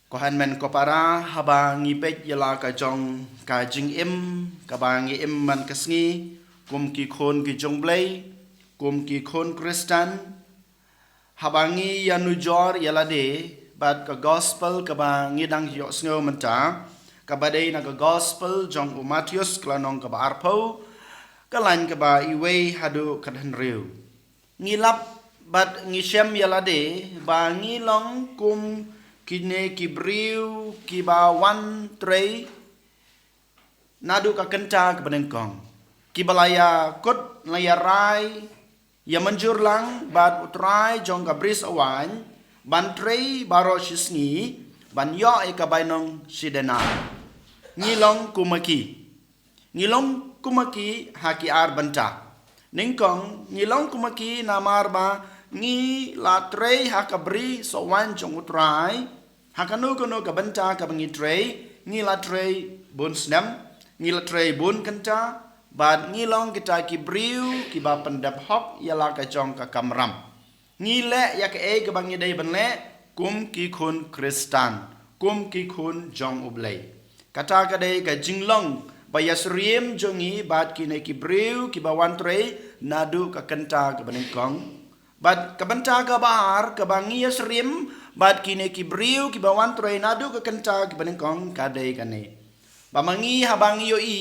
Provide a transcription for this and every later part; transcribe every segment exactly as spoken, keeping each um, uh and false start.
Ko hynmen ko para, haba ngi peit ïa la ka jong ka jingim kaba ngi im man ka sngi, kum ki khun ki jong U Blei, kum ki khun Khristan, haba ngi ïanujor ïa lade bad ka gospel kaba ngi dang ïohsngew mynta, kaba dei na ka gospel jong u Mathaios ka lynnong kaba arphew, ka lain kaba wei haduh ka hynriew. Ngi lap bad ngi shem ïa lade ba ngi long kum kine ki briew kiba wan trei naduh ka kynta kaba nyngkong, kiba la ïakut, la ïarai, ïa mynjur lang bad u trai jong ka bris awaiñ ban trei baroh shi sngi ban ïoh ïa ka bainong shi denar. Ngi long kum ma ki. Ngi long kum ma ki ha ki ar bynta. Nyngkong, ngi long kum ma ki namar ba ngi la trei ha ka bris awaiñ jong u trai. Ha kano kano ka bynta kaba ngi trei, ngi la trei bun snem, ngi la trei bun kynta, bad ngi long kita ki briew kiba pyndep hok ïa la ka jong ka kamram. Ngi leh ïa kaei kaba ngi dei ban leh kum ki khun Khristan, kum ki khun jong U Blei. Kata ka dei ka jinglong ba ïasyriem jong ngi bad kine ki briew kiba wan trei naduh ka kynta kaba nyngkong. Bad ka bynta kaba ar kaba ngi ïasyriem bad kine ki briew kiba wan trei naduh ka kynta kaba nyngkong ka dei kane. Ba ma ngi haba ngi ïohi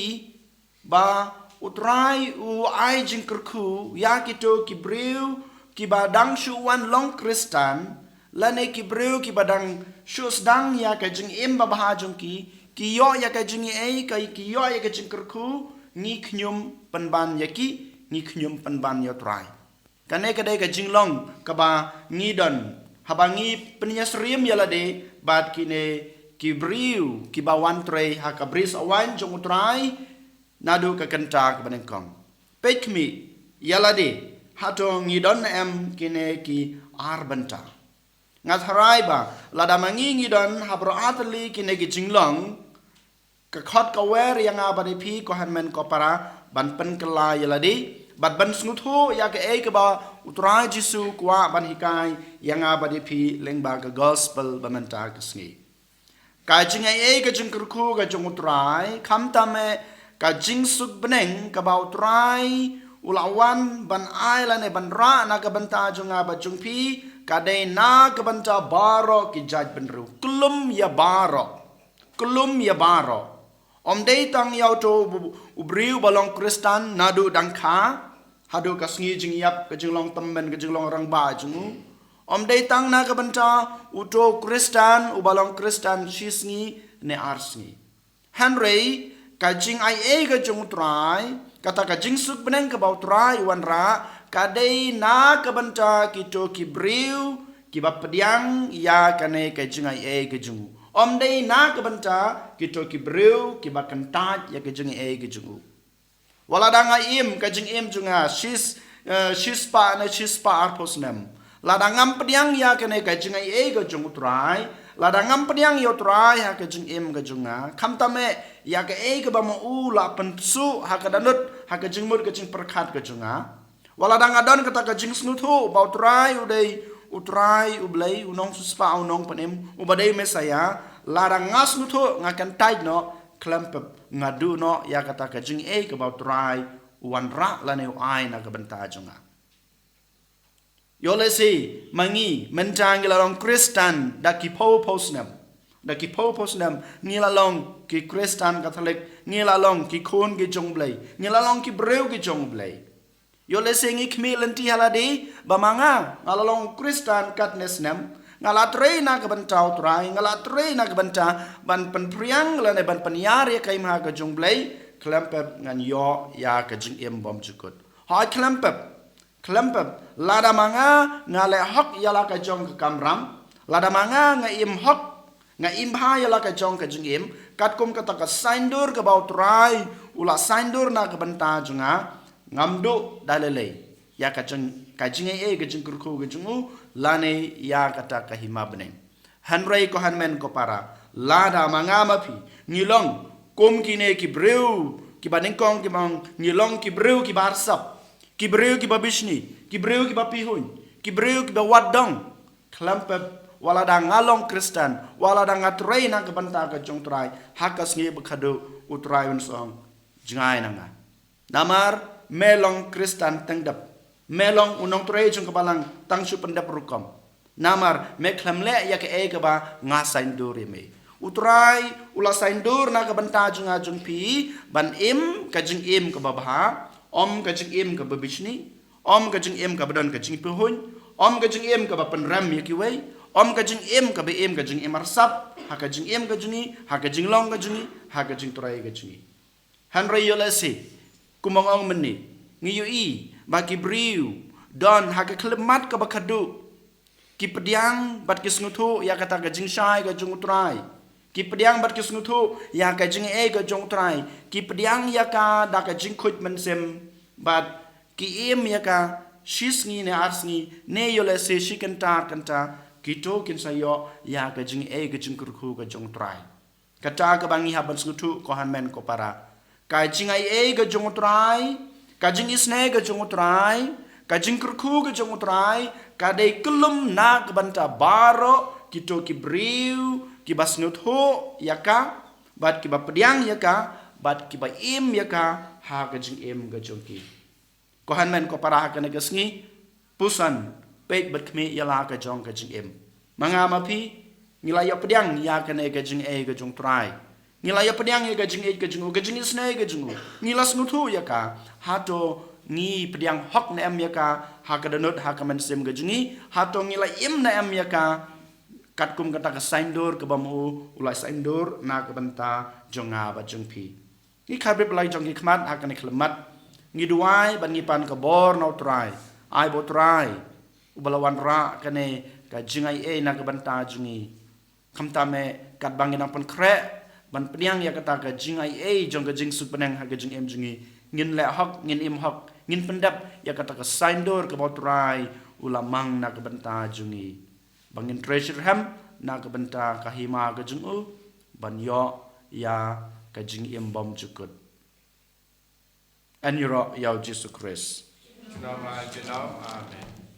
ba u trai u ai jingkyrkhu ïa kito ki briew kiba dang shu wan long Khristan, lane ki briew kiba dang shu sdang ïa ka jingim babha jong ki, ki ïoh ïa ka jingaiei, ka, ki ïoh ïa ka jingkyrkhu, ngi khñium pynban ïa ki, ngi khñium pynban ïa u trai. Kane ka dei ka jinglong kaba ngi don haba ngi pynïasyriem ïa lade bad kine ki briew kiba wan trei ha ka bris awaiñ jong u trai naduh ka kynta kaba nyngkong. Peit khmih ïa lade, hato ngi don em kine ki ar bynta? Nga tharai ba lada ma ngi ngi don ha baroh artylli kine ki jinglong, ka khot ka wer ïa nga bad ïa phi ko hynmen ko para ban pynkylla ïa lade bad ban sngewthuh ïa kaei kaba u Trai Jisu u kwah ban hikai ïa nga bad ïa phi lyngba ka gospel ba mynta ka sngi. Ka jingaiei ka jingkyrkhu ka jong u Trai, khamtam eh ka jingsuk bneng kaba u Trai u la wan ban ai lane ban rah na ka bynta jong nga bad jong phi, ka dei na ka bynta baroh ki jaitbynriew. Kyllum ïa baroh. Kyllum ïa baroh. Ym dei tang ïa uto u, u briew ba long Khristan naduh dang kha haduh ka sngi jingïap, ka jinglong tymmen, ka jinglong rangbah jong u. Ym dei tang na ka bynta uto u Khristan uba long Khristan shi sngi ne ar sngi. Hynrei ka jingaiei ka jong u Trai, kata ka jingsuk bneng kaba u Trai u wanrah, ka dei na ka bynta kito ki briew kiba pdiang ïa kane ka jingaiei ka jong u. Ym dei na ka bynta kito ki briew kiba kyntait ïa ka jingaiei ka jong u. Wat lada nga im ka jingim jong nga shis, eh, shispah ne shispah arphew snem, lada ngam pdiang ïa kane ka jingaiei ka jong u Trai, lada ngam pdiang ïa u Trai ha ka jingim ka jong nga, khamtam eh ïa kaei kaba ma u la pynpsuh ha ka dohnud, ha ka jingmut ka jingpyrkhat ka jong nga. Wat lada nga don kata ka jingsngewthuh ba u Trai u dei u Trai U Blei, u nongsiewspah, u nongpynim, uba dei Messaïah, lada nga sngewthuh, nga kyntait noh, khlem pep nga duh noh ïa kata ka jingaiei kaba u Trai u wanrah lane u ai na ka bynta jong nga. Ïoh lehse ma ngi mynta ngi la long Khristan da ki phew phew snem. Da ki phew phew snem ngi la long ki Khristan Katholik, ngi la long ki khun ki jong U Blei, ngi la long ki briew ki jong U Blei. Ïoh lehse ngi khmih lynti ha lade ba ma nga, nga la long Khristan katne snem, nga la trei na ka bynta u Trai, nga la trei na ka bynta ban pynphriang lane ban pynïar ïa ka hima ka jong U Blei, khlem pep ngan ïoh ïa ka jingim bymjukut. Hooid khlem pep, khlem pep, lada ma nga nga leh hok ïa la ka jong ka kamram, lada ma nga nga im hok, nga im bha ïa la ka jong ka jingim, katkum kata ka saiñdur kaba u Trai u la saiñdur na ka bynta jong nga, ngam duh da lei lei ïa ka jing, ka jingaiei ka jingkyrkhu ka jong u, lane ïa kata ka hima bneng. Hynrei ko hynmen ko para, lada ma nga ma phi ngi long kum kine ki briew kiba nyngkong, kiba ngi long ki briew kiba arsap, ki briew kiba bishni, ki briew kiba pihuiñ, ki briew kiba wad dong, khlem pep Wat lada nga long Khristan, wat lada nga trei na ka bynta ka jong U Trai, ha ka sngi ba khadduh U Trai un sa ong, jngai na nga. Namar me long Khristan teng dep, me long u nongtrei jong ka Balang tang shu pyndep rukom. Namar me khlem leh ïa kaei kaba nga saiñdur ïa me. U Trai u la saiñdur na ka bynta jong nga jong phi ban im ka jingim kaba bha, ym ka jingim kaba bishni, ym ka jingim kaba don ka jingpyrhuh, ym ka jingim kaba pynrem ïa kiwei, ym ka jingim kaba im ka jingim arsap ha ka jingim ka jong ngi, ha ka jinglong ka jong ngi, ha ka jingtrei ka jong ngi. Hynrei ïoh lehse, kum ba nga ong mynne, ngi ïohi ba ki briew don ha ka khyllipmat kaba khadduh, ki pdiang bad ki sngewthuh ïa kata ka jingshai ka jong U Trai. Ki pdiang bad ki sngewthuh ïa ka jingaiei ka jong U Trai. Ki pdiang ïa ka da ka jingkhuid mynsiem bad ki im ïa ka shi sngi ne ar sngi ne ïoh lehse shi kynta ar kynta. Kito kin sa ïoh ïa ka jingaiei ka jingkyrkhu ka jong U Trai. Kata kaba ngi hap ban sngewthuh, ko hynmen ko para, ka jingaiei ka jong U Trai, ka jingisynei ka jong U Trai, ka jingkyrkhu ka jong U Trai ka dei kyllum na ka bynta baroh kito ki briew kiba sngewthuh ïa ka, bad kiba pdiang ïa ka, bad kiba im ïa ka ha ka jingim ka jong ki. Ko hynmen ko para, ha kane ka sngi, puson, peit bad khmih ïa la ka jong ka jingim. Ma nga ma phi, ngi la ïoh pdiang ïa kane ka jingaiei ka jong U Trai. Ngi la ïoh pdiang ïa ka jingaiei ka jong u, ka jingisynei ka jong u. Ngi la sngewthuh ïa ka. Hato ngi pdiang hok ne em ïa ka ha ka dohnud ha ka mynsiem ka jong ngi? Hato ngi la im ne em ïa ka katkum kata ka saiñdur kaba ma u u la saiñdur na ka bynta jong nga bad jong phi? Ngi khapbriew, la jong ki khmat ha kane ka khyllipmat, ngi duwai bad ngi pan ka bor na U Trai. Ai ba U Trai uba la wanrah kane ka jingaiei na ka bynta jong ngi, khamtam eh katba ngi dang pynkhreh ban pdiang ïa kata ka jingaiei jong ka jingsuk bneng ha ka jingim jong ngi, ngin leh hok, ngin im hok, ngin pyndep ïa kata ka saiñdur kaba U Trai u la mang na ka bynta jong ngi, ba ngin trei shitrhem na ka bynta ka hima ka jong u, ban ïoh ïa ka jingim bymjukut. Ïaroh ïa U Jisu Khrist. Amen.